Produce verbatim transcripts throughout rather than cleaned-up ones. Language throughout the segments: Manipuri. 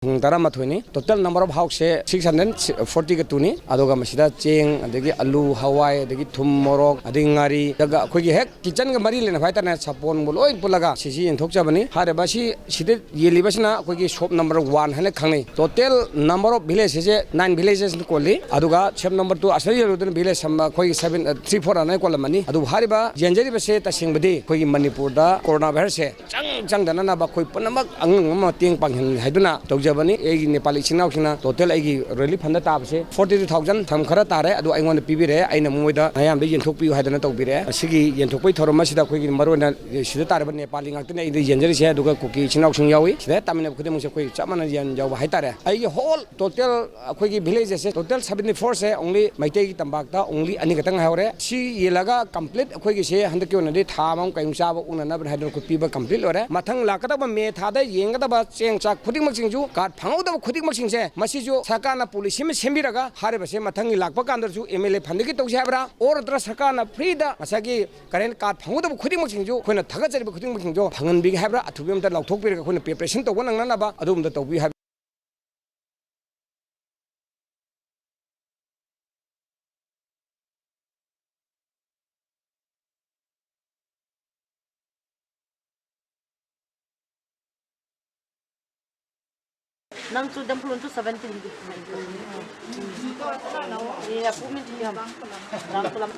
ꯍꯨꯝꯐꯨ ꯇꯔꯥꯃꯥꯊꯣꯏꯅꯤ꯫ Total number of houseꯁꯦ six hundred forty-two ꯅꯤ꯫ ꯑꯗꯨꯒ ꯃꯁꯤꯗ ꯆꯦꯡ, ꯑꯗꯒꯤ ꯑꯂꯨ, ꯍꯋꯥꯏ, ꯑꯗꯒꯤ ꯊꯨꯝ, ꯃꯣꯔꯣꯛ, ꯑꯗꯒꯤ ꯉꯥꯔꯤ, ꯑꯗꯨꯒ ꯑꯩꯈꯣꯏꯒꯤ ꯍꯦꯛ kitchenꯒ ꯃꯔꯤ ꯂꯩꯅꯕ ꯍꯥꯏꯇꯥꯔꯦ, ꯁꯥꯄꯣꯟꯕꯨ ꯂꯣꯏ ꯄꯨꯜꯂꯒ ꯁꯤꯁꯤ ꯌꯦꯟꯊꯣꯛꯆꯕꯅꯤ꯫ ꯍꯥꯏꯔꯤꯕ ꯁꯤ ꯁꯤꯗ ꯌꯦꯜꯂꯤꯕꯁꯤꯅ ꯑꯩꯈꯣꯏꯒꯤ shop number one ꯍꯥꯏꯅ ꯈꯪꯅꯩ꯫ Total number of villagesꯁꯦ nine villagesꯅ ꯀꯣꯜꯂꯤ꯫ ꯑꯗꯨꯒ shop number two ꯑꯁꯤꯗ ꯌꯦꯜꯂꯨꯗꯅ village ꯑꯃ ꯑꯩꯈꯣꯏꯒꯤ seven, three, four ꯑꯗꯨꯃꯥꯏꯅ ꯀꯣꯜꯂꯝꯃꯅꯤ꯫ ꯑꯗꯨꯕꯨ ꯍꯥꯏꯔꯤꯕ ꯌꯦꯟꯖꯔꯤꯕꯁꯦ ꯇꯁꯦꯡꯕꯗꯤ ꯑꯩꯈꯣꯏꯒꯤ ꯃꯅꯤꯄꯨꯔꯗ corona virusꯁꯦ ꯆꯪ ꯆꯪꯗꯅꯅꯕ ꯑꯩꯈꯣꯏ ꯄꯨꯝꯅꯃꯛ ꯑꯉꯝ ꯑꯉꯝꯕ ꯃꯇꯦꯡ ꯄꯥꯡꯍꯟ ꯍꯥꯏꯗꯨꯅ ꯇꯧꯖꯕꯅꯤ꯫ ꯑꯩꯒꯤ ꯅꯦꯄꯥꯂꯤ ꯏꯆꯤꯟ ꯏꯅꯥꯎꯁꯤꯡꯅ total ꯑꯩꯒꯤ relief fundꯗ ꯇꯥꯕꯁꯦ forty two thousand ꯊꯝ ꯈꯔ ꯇꯥꯔꯦ꯫ ꯑꯗꯨ ꯑꯩꯉꯣꯟꯗ ꯄꯤꯕꯤꯔꯦ꯫ ꯑꯩꯅ ꯃꯣꯏꯗ ꯃꯌꯥꯝꯗ ꯌꯦꯟꯊꯣꯛꯄꯤꯌꯨ ꯍꯥꯏꯗꯅ ꯇꯧꯕꯤꯔꯦ꯫ ꯑꯁꯤꯒꯤ ꯌꯦꯟꯊꯣꯛꯄꯒꯤ ꯊꯧꯔꯝ ꯑꯁꯤꯗ ꯑꯩꯈꯣꯏꯒꯤ ꯃꯔꯨꯑꯣꯏꯅ ꯁꯤꯗ ꯇꯥꯔꯤꯕ ꯅꯦꯄꯥꯂꯤ ꯉꯥꯛꯇꯅꯤ ꯑꯩꯅ ꯌꯦꯟꯖꯔꯤꯁꯦ꯫ ꯑꯗꯨꯒ ꯀꯨꯀꯤ ꯏꯆꯤꯟ ꯏꯅꯥꯎꯁꯤꯡ ꯌꯥꯎꯏ꯫ ꯁꯤꯗ ꯇꯥꯃꯤꯟꯅꯕ ꯈꯨꯗꯤꯡꯃꯛꯁꯦ ꯑꯩꯈꯣꯏ ꯆꯞ ꯃꯥꯟꯅꯅ ꯌꯦꯟ ꯌꯥꯎꯕ ꯍꯥꯏꯇꯥꯔꯦ꯫ ꯑꯩꯒꯤ whole total ꯑꯩꯈꯣꯏꯒꯤ villagesꯁꯦ total seventy fourꯁꯦ only ꯃꯩꯇꯩꯒꯤ ꯇꯝꯄꯥꯛꯇ only ꯑꯅꯤ ꯈꯛꯇꯪ ꯉꯥꯏꯍꯧꯔꯦ꯫ ꯁꯤ ꯌꯦꯜꯂꯒ complete ꯑꯩꯈꯣꯏꯒꯤꯁꯦ ꯍꯟꯗꯛꯀꯤ ꯑꯣꯏꯅꯗꯤ ꯊꯥ ꯑꯃꯃꯨꯛ ꯀꯩꯃꯨꯛ ꯆꯥꯕ ꯎꯅꯅꯕꯅꯤ ꯍꯥꯏꯗꯨꯅ ꯑꯩꯈꯣꯏ ꯄꯤꯕ complete ꯂꯣꯏꯔꯦ꯫ ꯃꯊꯪ ꯂꯥꯛꯀꯗꯕ ꯃꯦ ꯊꯥꯗ ꯌꯦꯟꯒꯗꯕ ꯆꯦꯡ ꯆꯥꯛ ꯈꯨꯗꯤꯡꯃꯛꯁꯤꯡꯁꯨ, card ꯐꯪꯍꯧꯗꯕ ꯈꯨꯗꯤꯡꯃꯛꯁꯤꯡꯁꯦ, ꯃꯁꯤꯁꯨ ꯁꯔꯀꯥꯔꯅ policy ꯑꯃ ꯁꯦꯝꯕꯤꯔꯒ ꯍꯥꯏꯔꯤꯕꯁꯦ ꯃꯊꯪꯒꯤ ꯂꯥꯛꯄ ꯀꯥꯟꯗꯁꯨ MLA fundꯗꯒꯤ ꯇꯧꯁꯤ ꯍꯥꯏꯕ꯭ꯔꯥ, or ꯅꯠꯇ꯭ꯔ ꯁꯔꯀꯥꯔꯅ freeꯗ ꯉꯁꯥꯏꯒꯤ current card ꯐꯪꯍꯧꯗꯕ ꯈꯨꯗꯤꯡꯃꯛꯁꯤꯡꯁꯨ ꯑꯩꯈꯣꯏꯅ ꯊꯥꯒꯠꯆꯔꯤꯕ ꯈꯨꯗꯤꯡꯃꯛꯁꯤꯡꯁꯨ ꯐꯪꯍꯟꯕꯤꯒꯦ ꯍꯥꯏꯕ꯭ꯔꯥ, ꯑꯊꯨꯕ ꯑꯃꯇ ꯂꯥꯎꯊꯣꯛꯄꯤꯔꯒ ꯑꯩꯈꯣꯏꯅ preparation ꯇꯧꯕ ꯅꯪꯅꯅꯕ ꯑꯗꯨꯒꯨꯝꯕ ꯇꯧꯕꯤꯌꯨ ꯍꯥꯏꯕ꯫ ꯅꯪꯁꯨ ꯗꯝꯐꯨꯂꯣꯟꯁꯨ seventy ꯍꯤꯡꯒꯤ꯫ ꯑꯦ, ꯑꯄꯨ ꯃꯤ ꯊꯤꯌꯝ꯫ ꯗꯝꯐꯨꯂꯝ꯫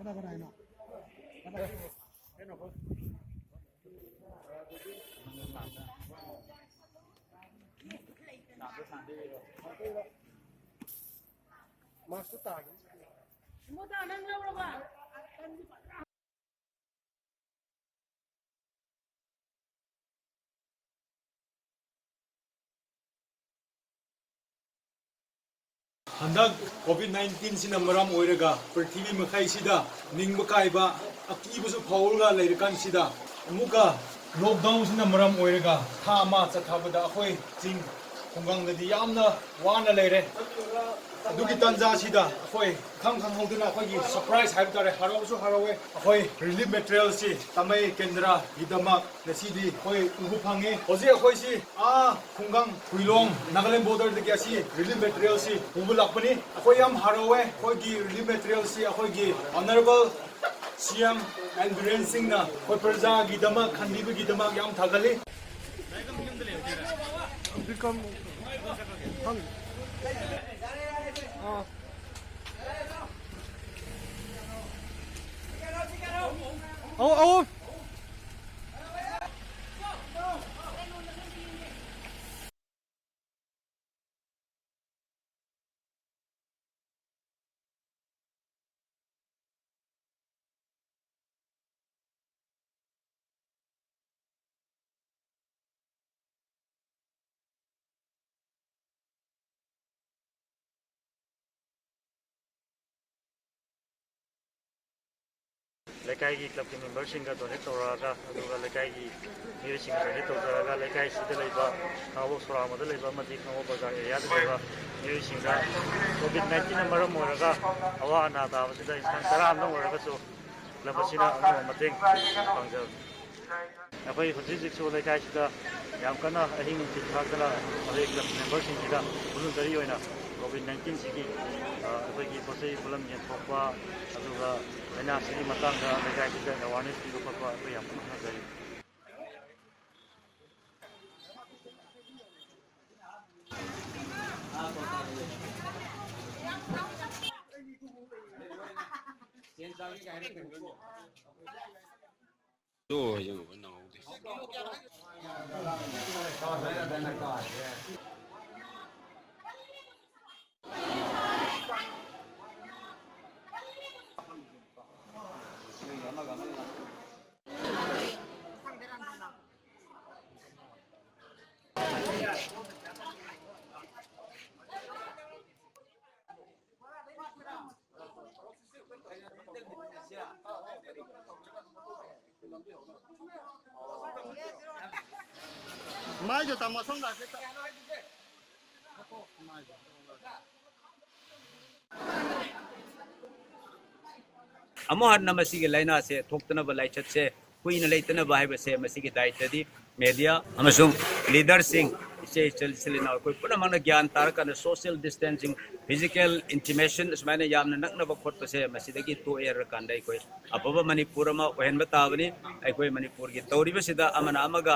ꯀꯅꯥ ꯀꯅꯥ ꯍꯥꯏꯅꯣ? ꯀꯅꯥ? ꯃꯥꯁꯇꯔ ꯇꯥꯒꯦ꯫ ꯏꯃꯣꯗ, ꯅꯪ ꯂꯧꯔꯕ? ꯍꯟꯗꯛ ꯀꯣꯚꯤꯗ ꯅꯥꯏꯟꯇꯤꯟꯁꯤꯅ ꯃꯔꯝ ꯑꯣꯏꯔꯒ ꯄ꯭ꯔꯤꯊꯤꯕꯤ ꯃꯈꯩꯁꯤꯗ ꯅꯤꯡꯕ ꯀꯥꯏꯕ, ꯑꯀꯤꯕꯁꯨ ꯐꯥꯎꯔꯒ ꯂꯩꯔꯀꯥꯟꯁꯤꯗ, ꯑꯃꯨꯛꯀ ꯂꯣꯛꯗꯥꯎꯟꯁꯤꯅ ꯃꯔꯝ ꯑꯣꯏꯔꯒ ꯊꯥ ꯑꯃ ꯆꯠꯊꯕꯗ ꯑꯩꯈꯣꯏ ꯆꯤꯡ ꯈꯨꯡꯒꯪꯗꯗꯤ ꯌꯥꯝꯅ ꯋꯥꯅ ꯂꯩꯔꯦ꯫ ꯑꯗꯨꯒꯤ ꯇꯥꯟꯖꯥꯁꯤꯗ ꯑꯩꯈꯣꯏ ꯏꯈꯪ ꯈꯪꯍꯧꯗꯅ ꯑꯩꯈꯣꯏꯒꯤ ꯁꯔꯄ꯭ꯔꯥꯏꯖ ꯍꯥꯏꯕ ꯇꯥꯔꯦ, ꯍꯔꯥꯎꯁꯨ ꯍꯔꯥꯎꯋꯦ꯫ ꯑꯩꯈꯣꯏ ꯔꯤꯂꯤꯐ ꯃꯦꯇꯔꯤꯌꯦꯜꯁꯤ ꯇꯥꯃꯩ ꯀꯦꯟꯗ꯭ꯔꯒꯤꯗꯃꯛ ꯉꯁꯤꯗꯤ ꯑꯩꯈꯣꯏ ꯎꯕ ꯐꯪꯉꯦ꯫ ꯍꯧꯖꯤꯛ ꯑꯩꯈꯣꯏꯁꯤ ꯑꯥ ꯈꯨꯡꯒꯪ ꯍꯨꯏꯂꯣꯡ ꯅꯥꯒꯥꯂꯦꯟ ꯕꯣꯔꯗꯔꯗꯒꯤ ꯑꯁꯤ ꯔꯤꯂꯤꯐ ꯃꯦꯇꯔꯤꯌꯦꯜꯁꯤ ꯎꯕ ꯂꯥꯛꯄꯅꯤ꯫ ꯑꯩꯈꯣꯏ ꯌꯥꯝ ꯍꯔꯥꯎꯋꯦ꯫ ꯑꯩꯈꯣꯏꯒꯤ ꯔꯤꯂꯤꯐ ꯃꯦꯇꯔꯤꯌꯦꯜꯁꯤ ꯑꯩꯈꯣꯏꯒꯤ ꯑꯣꯅꯔꯦꯕꯜ ꯁꯤ ꯑꯦꯝ ꯑꯦꯟ ꯕꯤꯔꯦꯟ ꯁꯤꯡꯅ ꯑꯩꯈꯣꯏ ꯄ꯭ꯔꯖꯥꯒꯤꯗꯃꯛ ꯈꯟꯕꯤꯕꯒꯤꯗꯃꯛ ꯌꯥꯝ ꯊꯥꯒꯠꯂꯤ꯫ ꯑꯧ, ꯑꯧ꯫ ꯂꯩꯀꯥꯏꯒꯤ ꯀ꯭ꯂꯕꯀꯤ ꯃꯦꯝꯕꯔꯁꯤꯡꯒ ꯗꯣꯅꯦꯠ ꯇꯧꯔꯛꯑꯒ, ꯑꯗꯨꯒ ꯂꯩꯀꯥꯏꯒꯤ ꯃꯤꯑꯣꯏꯁꯤꯡꯒ ꯗꯣꯅꯦꯠ ꯇꯧꯖꯔꯒ, ꯂꯩꯀꯥꯏꯁꯤꯗ ꯂꯩꯕ ꯈꯥꯉꯕꯣꯛ ꯁꯣꯔꯥ ꯑꯃꯗ ꯂꯩꯕ ꯑꯃꯗꯤ ꯈꯥꯉꯕꯣꯛ ꯕꯖꯥꯔ ꯑꯦꯔꯤꯌꯥꯗ ꯂꯩꯕ ꯃꯤꯑꯣꯏꯁꯤꯡꯗ ꯀꯣꯚꯤꯗ ꯅꯥꯏꯟꯇꯤꯟꯅ ꯃꯔꯝ ꯑꯣꯏꯔꯒ ꯑꯋꯥ ꯑꯅꯥ ꯇꯥꯕꯁꯤꯗ ꯏꯟꯁꯥꯡ ꯆꯔꯥ ꯑꯃꯇꯪ ꯑꯣꯏꯔꯒꯁꯨ ꯀ꯭ꯂꯕ ꯑꯁꯤꯅ ꯑꯉꯝꯕ ꯃꯇꯦꯡ ꯄꯥꯡꯖꯕꯅꯤ꯫ ꯑꯩꯈꯣꯏ ꯍꯧꯖꯤꯛ ꯍꯧꯖꯤꯛꯁꯨ ꯂꯩꯀꯥꯏꯁꯤꯗ ꯌꯥꯝ ꯀꯟꯅ ꯑꯍꯤꯡ ꯅꯨꯡꯊꯤꯜ ꯈꯥꯛꯇꯅ ꯑꯩꯈꯣꯏ ꯀ꯭ꯂꯕ ꯃꯦꯝꯕꯔꯁꯤꯡꯁꯤꯗ ꯚꯣꯂꯨꯟꯇꯔꯤ ꯑꯣꯏꯅ ꯀꯣꯚꯤꯗ ꯅꯥꯏꯟꯇꯤꯟꯁꯤꯒꯤ, ꯑ, ꯑꯩꯈꯣꯏꯒꯤ ꯄꯣꯠ ꯆꯩ ꯄꯣꯠꯂꯝ ꯌꯦꯟꯊꯣꯛꯄ, ꯑꯗꯨꯒ ꯂꯥꯏꯅꯥꯁꯤꯒꯤ ꯃꯇꯥꯡꯗ ꯂꯩꯀꯥꯏꯁꯤꯗ ꯑꯦꯋꯥꯔꯅꯦꯁ ꯄꯤꯕ ꯈꯣꯠꯄ ꯑꯩꯈꯣꯏ ꯌꯥꯝ ꯀꯟꯅ ꯍꯣꯠꯅꯖꯔꯤ꯫ ꯑꯃꯨꯛ ꯍꯟꯅ ꯃꯁꯤꯒꯤ ꯂꯥꯏꯅꯥꯁꯦ ꯊꯣꯛꯇꯅꯕ, ꯂꯥꯏꯆꯠꯁꯦ ꯀꯨꯏꯅ ꯂꯩꯇꯅꯕ ꯍꯥꯏꯕꯁꯦ ꯃꯁꯤꯒꯤ ꯗꯥꯏꯇꯗꯤ ꯃꯦꯗꯤꯌꯥ ꯑꯃꯁꯨꯡ ꯂꯤꯗꯔꯁꯤꯡ, ꯏꯆꯦ ꯏꯆꯜ ꯏꯆꯤꯜ ꯏꯅꯥꯎ ꯑꯩꯈꯣꯏ ꯄꯨꯝꯅꯃꯛꯅ ꯒ꯭ꯌꯥꯟ ꯇꯥꯔꯀꯥꯟꯗ social distancing, physical intimation ꯑꯁꯨꯃꯥꯏꯅ ꯌꯥꯝꯅ ꯅꯛꯅꯕ ꯈꯣꯠꯄꯁꯦ ꯃꯁꯤꯗꯒꯤ ꯇꯣꯛꯑꯦ ꯍꯥꯏꯔꯀꯥꯟꯗ ꯑꯩꯈꯣꯏ ꯑꯐꯕ ꯃꯅꯤꯄꯨꯔ ꯑꯃ ꯑꯣꯏꯍꯟꯕ ꯇꯥꯕꯅꯤ꯫ ꯑꯩꯈꯣꯏ ꯃꯅꯤꯄꯨꯔꯒꯤ ꯇꯧꯔꯤꯕꯁꯤꯗ ꯑꯃꯅ ꯑꯃꯒ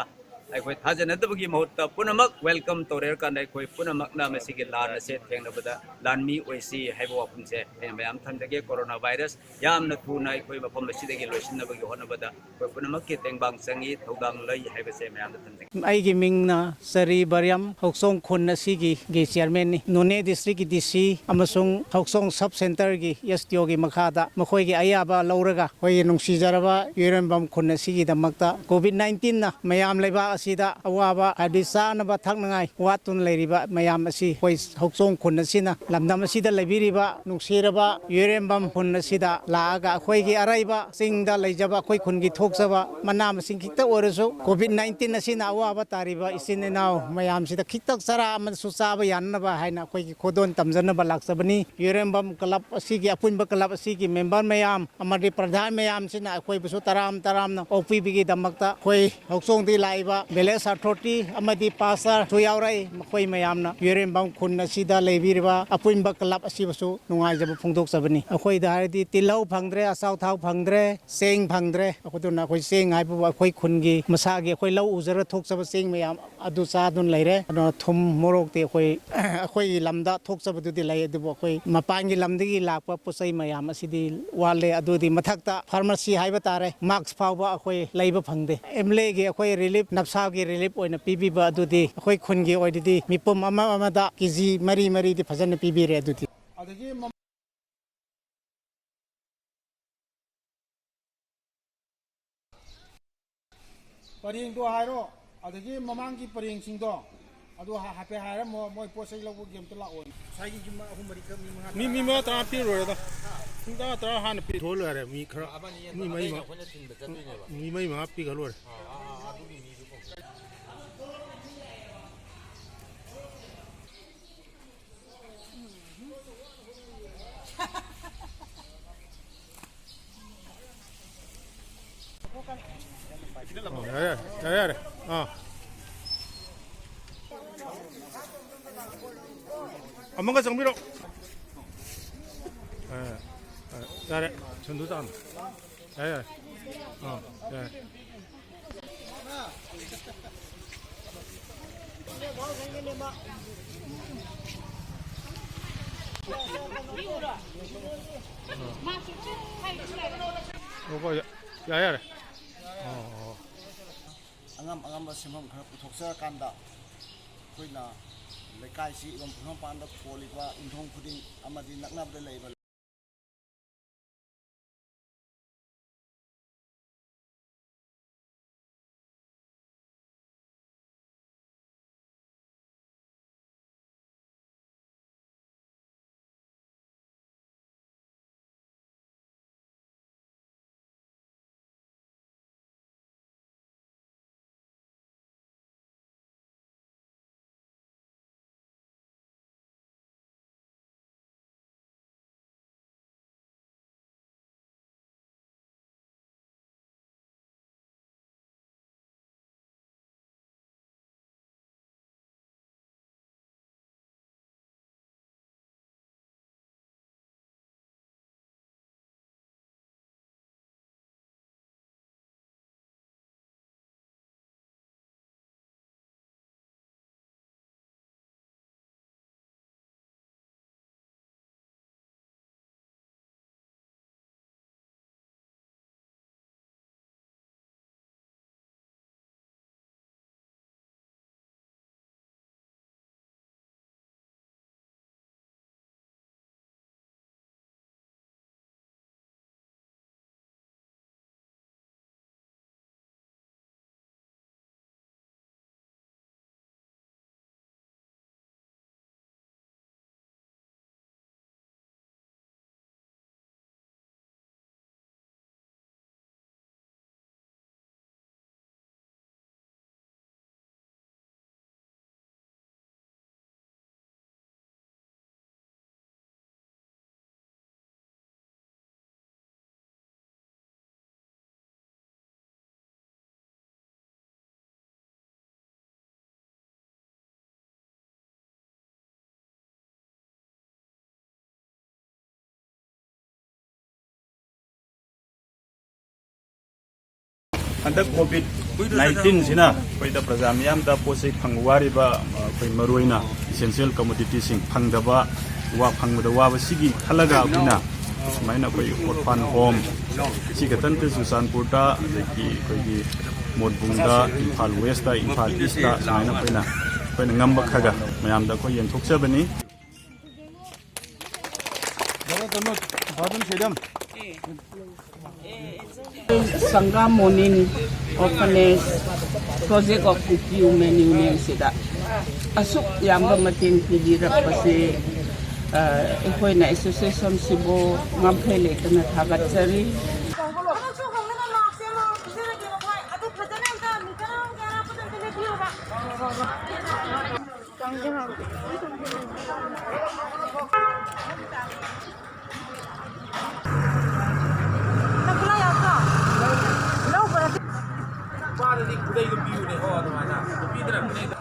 ꯑꯩꯈꯣꯏ ꯊꯥꯖꯅꯗꯕꯒꯤ ꯃꯍꯨꯠꯇ ꯄꯨꯝꯅꯃꯛ welcome ꯇꯧꯔꯦ ꯍꯥꯏꯔꯀꯥꯟꯗ ꯑꯩꯈꯣꯏ ꯄꯨꯝꯅꯃꯛꯅ ꯃꯁꯤꯒꯤ ꯂꯥꯟ ꯑꯁꯦ ꯊꯦꯡꯅꯕꯗ ꯂꯥꯟꯃꯤ ꯑꯣꯏꯁꯤ ꯍꯥꯏꯕ ꯋꯥꯐꯝꯁꯦ ꯑꯩꯅ ꯃꯌꯥꯝ ꯊꯝꯖꯒꯦ꯫ ꯀꯣꯔꯣꯅꯥ ꯚꯥꯏꯔꯁ ꯌꯥꯝꯅ ꯊꯨꯅ ꯑꯩꯈꯣꯏ ꯃꯐꯝ ꯑꯁꯤꯗꯒꯤ ꯂꯣꯏꯁꯤꯟꯅꯕꯒꯤ ꯍꯣꯠꯅꯕꯗ ꯑꯩꯈꯣꯏ ꯄꯨꯝꯅꯃꯛꯀꯤ ꯇꯦꯡꯕꯥꯡ ꯆꯪꯏ, ꯊꯧꯗꯥꯡ ꯂꯩ ꯍꯥꯏꯕꯁꯦ ꯃꯌꯥꯝꯗ ꯊꯝꯖꯒꯦ꯫ ꯑꯩꯒꯤ ꯃꯤꯡꯅ ꯆꯔꯤ ꯕꯔꯤꯌꯝ, ꯍꯧꯆꯣꯡ ꯈꯨꯟ ꯑꯁꯤꯒꯤ ꯒꯤ ꯆꯤꯌꯔꯃꯦꯟꯅꯤ꯫ ꯅꯣꯅꯦ ꯗꯤꯁꯇ꯭ꯔꯤꯛꯀꯤ ꯗꯤ ꯁꯤ ꯑꯃꯁꯨꯡ ꯍꯧꯆꯣꯡ ꯁꯕ ꯁꯦꯟꯇꯔꯒꯤ ꯑꯦꯁ ꯗꯤ ꯑꯣꯒꯤ ꯃꯈꯥꯗ ꯃꯈꯣꯏꯒꯤ ꯑꯌꯥꯕ ꯂꯧꯔꯒ ꯑꯩꯈꯣꯏꯒꯤ ꯅꯨꯡꯁꯤꯖꯔꯕ ꯌꯨꯔꯦꯝꯕꯝ ꯈꯨꯟ ꯑꯁꯤꯒꯤꯗꯃꯛꯇ ꯀꯣꯚꯤꯗ ꯅꯥꯏꯟꯇꯤꯟꯅ ꯃꯌꯥꯝ ꯂꯩꯕꯥꯛ ꯑꯁꯤꯗ ꯑꯋꯥꯕ ꯍꯥꯏꯕꯗꯤ ꯆꯥꯅꯕ ꯊꯛꯅꯉꯥꯏ ꯋꯥꯠꯇꯨꯅ ꯂꯩꯔꯤꯕ ꯃꯌꯥꯝ ꯑꯁꯤ ꯑꯩꯈꯣꯏ ꯍꯧꯆꯣꯡ ꯈꯨꯟ ꯑꯁꯤꯅ ꯂꯝꯗꯝ ꯑꯁꯤꯗ ꯂꯩꯕꯤꯔꯤꯕ ꯅꯨꯡꯁꯤꯔꯕ ꯌꯨꯔꯦꯝꯕꯝ ꯈꯨꯟ ꯑꯁꯤꯗ ꯂꯥꯛꯑꯒ ꯑꯩꯈꯣꯏꯒꯤ ꯑꯔꯩꯕ ꯆꯤꯡꯗ ꯂꯩꯖꯕ ꯑꯩꯈꯣꯏ ꯈꯨꯟꯒꯤ ꯊꯣꯛꯆꯕ ꯃꯅꯥ ꯃꯁꯤꯡ ꯈꯤꯇ ꯑꯣꯏꯔꯁꯨ ꯀꯣꯚꯤꯗ ꯅꯥꯏꯟꯇꯤꯟ ꯑꯁꯤꯅ ꯑꯋꯥꯕ ꯇꯥꯔꯤꯕ ꯏꯆꯤꯟ ꯏꯅꯥꯎ ꯃꯌꯥꯝꯁꯤꯗ ꯈꯤꯇꯪ ꯆꯔꯥ ꯑꯃꯁꯨ ꯆꯥꯕ ꯌꯥꯅꯅꯕ ꯍꯥꯏꯅ ꯑꯩꯈꯣꯏꯒꯤ ꯈꯨꯗꯣꯜ ꯇꯝꯖꯅꯕ ꯂꯥꯛꯆꯕꯅꯤ꯫ ꯌꯨꯔꯦꯝꯕꯝ ꯀ꯭ꯂꯕ ꯑꯁꯤꯒꯤ ꯑꯄꯨꯟꯕ ꯀ꯭ꯂꯕ ꯑꯁꯤꯒꯤ ꯃꯦꯝꯕꯔ ꯃꯌꯥꯝ ꯑꯃꯗꯤ ꯄ꯭ꯔꯙꯥꯟ ꯃꯌꯥꯝꯁꯤꯅ ꯑꯩꯈꯣꯏꯕꯨꯁꯨ ꯇꯔꯥꯝ ꯇꯔꯥꯝꯅ ꯑꯣꯛꯄꯤꯕꯒꯤꯗꯃꯛꯇ ꯑꯩꯈꯣꯏ ꯍꯧꯆꯣꯡꯗꯒꯤ ꯂꯥꯛꯏꯕ village authority ꯑꯃꯗꯤ pastor ꯁꯨ ꯌꯥꯎꯔꯛꯏ꯫ ꯃꯈꯣꯏ ꯃꯌꯥꯝꯅ ꯌꯨꯔꯦꯝꯕꯝ ꯈꯨꯟ ꯑꯁꯤꯗ ꯂꯩꯕꯤꯔꯤꯕ ꯑꯄꯨꯟꯕ club ꯑꯁꯤꯕꯨꯁꯨ ꯅꯨꯡꯉꯥꯏꯖꯕ ꯐꯣꯡꯗꯣꯛꯆꯕꯅꯤ꯫ ꯑꯩꯈꯣꯏꯗ ꯍꯥꯏꯔꯗꯤ ꯇꯤꯜꯍꯧ ꯐꯪꯗ꯭ꯔꯦ, ꯑꯆꯥꯎ ꯊꯥꯎ ꯐꯪꯗ꯭ꯔꯦ, ꯆꯦꯡ ꯐꯪꯗ꯭ꯔꯦ꯫ ꯑꯗꯨꯅ ꯑꯩꯈꯣꯏ ꯆꯦꯡ ꯍꯥꯏꯕꯕꯨ ꯑꯩꯈꯣꯏ ꯈꯨꯟꯒꯤ ꯃꯁꯥꯒꯤ ꯑꯩꯈꯣꯏ ꯂꯧ ꯎꯖꯔ ꯊꯣꯛꯆꯕ ꯆꯦꯡ ꯃꯌꯥꯝ ꯑꯗꯨ ꯆꯥꯗꯨꯅ ꯂꯩꯔꯦ꯫ ꯑꯗꯨꯅ ꯊꯨꯝ ꯃꯣꯔꯣꯛꯇꯤ ꯑꯩꯈꯣꯏ ꯑꯩꯈꯣꯏꯒꯤ ꯂꯝꯗ ꯊꯣꯛꯆꯕꯗꯨꯗꯤ ꯂꯩ, ꯑꯗꯨꯕꯨ ꯑꯩꯈꯣꯏ ꯃꯄꯥꯟꯒꯤ ꯂꯝꯗꯒꯤ ꯂꯥꯛꯄ ꯄꯣꯠ ꯆꯩ ꯃꯌꯥꯝ ꯑꯁꯤꯗꯤ ꯋꯥꯠꯂꯦ꯫ ꯑꯗꯨꯗꯤ ꯃꯊꯛꯇ pharmacy ꯍꯥꯏꯕ ꯇꯥꯔꯦ, mask ꯐꯥꯎꯕ ꯑꯩꯈꯣꯏ ꯂꯩꯕ ꯐꯪꯗꯦ꯫ ꯑꯦꯝ ꯑꯦꯜ ꯑꯦꯒꯤ ꯑꯩꯈꯣꯏ relief, ꯅꯞꯁꯥꯒꯤ relief ꯑꯣꯏꯅ ꯄꯤꯕꯤꯕ ꯑꯗꯨꯗꯤ ꯑꯩꯈꯣꯏ ꯈꯨꯟꯒꯤ ꯑꯣꯏꯅꯗꯤ ꯃꯤꯄꯨꯝ ꯑꯃ ꯑꯃꯗ ꯀꯦ ꯖꯤ ꯃꯔꯤ ꯃꯔꯤꯗꯤ ꯐꯖꯅ ꯄꯤꯕꯤꯔꯦ꯫ ꯑꯗꯨꯗꯤ ꯑꯗꯒꯤ ꯃ- ꯄꯔꯦꯡꯗꯣ ꯍꯥꯏꯔꯣ, ꯑꯗꯒꯤ ꯃꯃꯥꯡꯒꯤ ꯄꯔꯦꯡꯁꯤꯡꯗꯣ ꯑꯗꯨ ꯍꯥ-, ꯍꯥꯏꯐꯦꯠ ꯍꯥꯏꯔꯝꯃꯣ, ꯃꯣꯏ ꯄꯣꯠ ꯆꯩ ꯂꯧꯕꯒꯤ ꯑꯝꯇ ꯂꯥꯛꯑꯣ꯫ ꯉꯁꯥꯏꯒꯤ ꯌꯨꯝ ꯑꯍꯨꯝ ꯃꯔꯤ ꯈꯛ, ꯃꯤ ꯃꯉꯥ ꯃꯤ, ꯃꯤ ꯃꯉꯥ ꯇꯔꯥ ꯄꯤꯔ ꯂꯣꯏꯔꯦꯗ꯫ ꯄꯨꯡ ꯇꯔꯥ, ꯇꯔꯥ ꯍꯥꯟꯅ ꯄꯤꯊꯣꯛꯑ ꯂꯣꯏꯔꯦ꯫ ꯃꯤ ꯈꯔ, ꯑꯃꯅꯤ ꯃꯤ ꯃꯔꯤ ꯑꯃꯅꯤ ꯃꯉꯥ, ꯑꯩꯈꯣꯏꯅ ꯊꯤꯟꯕ ꯆꯠꯇꯣꯏꯅꯦꯕ꯫ ꯃꯤ ꯃꯔꯤ ꯃꯉꯥ ꯄꯤꯈ ꯂꯣꯏꯔꯦ꯫ ꯑꯥ, ꯑꯥ, ꯑꯥ, ꯑꯗꯨꯒꯤ ꯃꯤꯗꯨ ꯀꯧ꯫ ꯑꯣ, ꯌꯥꯔꯦ, ꯌꯥꯔꯦ, ꯌꯥꯔꯦ, ꯌꯥꯔꯦ꯫ ꯑꯥ꯫ ꯑꯃꯒ ꯆꯪꯕꯤꯔꯣ꯫ ꯑꯥ, ꯑꯥ, ꯌꯥꯔꯦ, ꯁꯟꯗꯨ ꯆꯥꯅꯣ꯫ ꯌꯥꯔꯦ, ꯌꯥꯔꯦ꯫ ꯑꯥ, ꯌꯥꯔꯦ꯫ ꯉꯥꯏꯈꯣꯀꯣ, ꯌꯥ-, ꯌꯥꯔꯦ, ꯌꯥꯔꯦ꯫ ꯑꯣ, ꯑꯣ꯫ ꯑꯉꯝ ꯑꯉꯝꯕ ꯁꯦꯟꯐꯝ ꯈꯔ ꯄꯨꯊꯣꯛꯆꯔꯀꯥꯟꯗ ꯑꯩꯈꯣꯏꯅ ꯂꯩꯀꯥꯏꯁꯤ ꯏꯔꯣꯝ ꯐꯨꯔꯣꯝ ꯄꯥꯟꯗ ꯈꯣꯜꯂꯤꯕ ꯌꯨꯝꯊꯣꯡ ꯈꯨꯗꯤꯡ ꯑꯃꯗꯤ ꯅꯛꯅꯕꯗ ꯂꯩꯕ ꯍꯟꯗꯛ ꯀꯣꯚꯤꯗ ꯅꯥꯏꯟꯇꯤꯟꯁꯤꯅ ꯑꯩꯈꯣꯏꯗ ꯄ꯭ꯔꯖꯥ ꯃꯤꯌꯥꯝꯗ ꯄꯣꯠ ꯆꯩ ꯐꯪꯕ ꯋꯥꯔꯤꯕ, ꯑꯩꯈꯣꯏ ꯃꯔꯨꯑꯣꯏꯅ ꯏꯁꯦꯟꯁꯤꯌꯦꯜ ꯀꯃꯣꯗꯤꯇꯤꯁꯤꯡ ꯐꯪꯗꯕ, ꯋꯥ ꯐꯪꯕꯗ ꯋꯥꯕ, ꯁꯤꯒꯤ ꯈꯜꯂꯒ ꯑꯩꯈꯣꯏꯅ ꯁꯨꯃꯥꯏꯅ ꯑꯩꯈꯣꯏ ꯑꯣꯔꯐꯥꯟ ꯍꯣꯝ, ꯁꯤ ꯈꯛꯇ ꯅꯠꯇꯦ, ꯆꯨꯔꯆꯥꯟꯄꯨꯔꯗ, ꯑꯗꯒꯤ ꯑꯩꯈꯣꯏꯒꯤ ꯃꯣꯠꯕꯨꯡꯗ, ꯏꯝꯐꯥꯜ ꯋꯦꯁꯇ, ꯏꯝꯐꯥꯜ ꯏꯁꯇ ꯁꯨꯃꯥꯏꯅ ꯑꯩꯈꯣꯏꯅ, ꯑꯩꯈꯣꯏꯅ ꯉꯝꯕ ꯈꯔ ꯈꯔ ꯃꯌꯥꯝꯗ ꯑꯩꯈꯣꯏ ꯌꯦꯟꯊꯣꯛꯆꯕꯅꯤ꯫ Sangam morning orphanage project of Kuki women ꯌꯨꯅꯤꯌꯟꯁꯤꯗ ꯑꯁꯨꯛ ꯌꯥꯝꯕ ꯃꯇꯦꯡ ꯄꯤꯕꯤꯔꯛꯄꯁꯦ, ꯑ, ꯑꯩꯈꯣꯏꯅ ꯑꯦꯁꯣꯁꯤꯌꯦꯁꯟꯁꯤꯕꯨ ꯉꯝꯈꯩ ꯂꯩꯇꯅ ꯊꯥꯒꯠꯆꯔꯤ꯫ ꯊꯕꯛ ꯁꯨ ꯍꯧꯅꯕ ꯃꯥꯛꯁ ꯑꯃ ꯄꯤꯖꯔꯒꯦ, ꯃꯈꯣꯏ ꯑꯗꯨ ꯐꯖꯅ ꯑꯝꯇ ꯃꯤꯇꯔ ꯑꯃꯒꯤ ꯑꯔꯥꯞꯄꯗ ꯑꯝꯇ ꯂꯦꯞꯄꯤꯌꯣꯕ꯫ ꯅꯨꯄꯥꯗꯗꯤ ꯈꯨꯗꯩꯗꯣ ꯄꯤꯌꯨꯅꯦ꯫ ꯑꯣ, ꯑꯗꯨꯃꯥꯏꯅ ꯅꯨꯄꯤꯗꯅ ꯈꯨꯗꯩꯗꯣ꯫